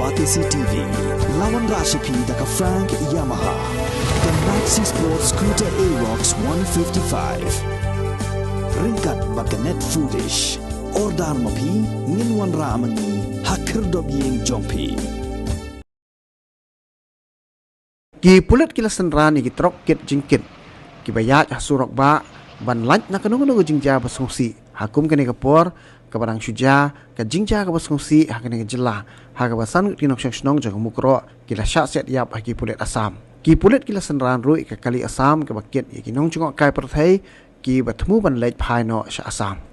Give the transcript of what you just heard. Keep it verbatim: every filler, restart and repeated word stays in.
Batesi T V, la wanrah sha phi da ka Frank Yamaha, ka Maxi Sport Scooter Aerox one fifty-five. Ryngkat bad ka Net Foodish. Order ma phi, ngin wanrah ma ngi ha khyrdop ïing jong phi. Ki pulit ki la synran ïa ki trok kit jingkit kiba ïaid ha surok bah ban lait na kano kano ka jingjia ba sngewsih. Ha kum kane ka por kaba dang shu jia ka jingjia kaba sngewsih ha kane ka jylla, ha kaba san ngut ki nongshong shnong jong ka Mukroh ki la shah siat ïap ha ki pulit Assam. Ki pulit ki la synran ruh ïa ka kali Assam kaba kit ïa ki nongjngohkai pyrthei kiba thmu ban leit phai noh sha Assam.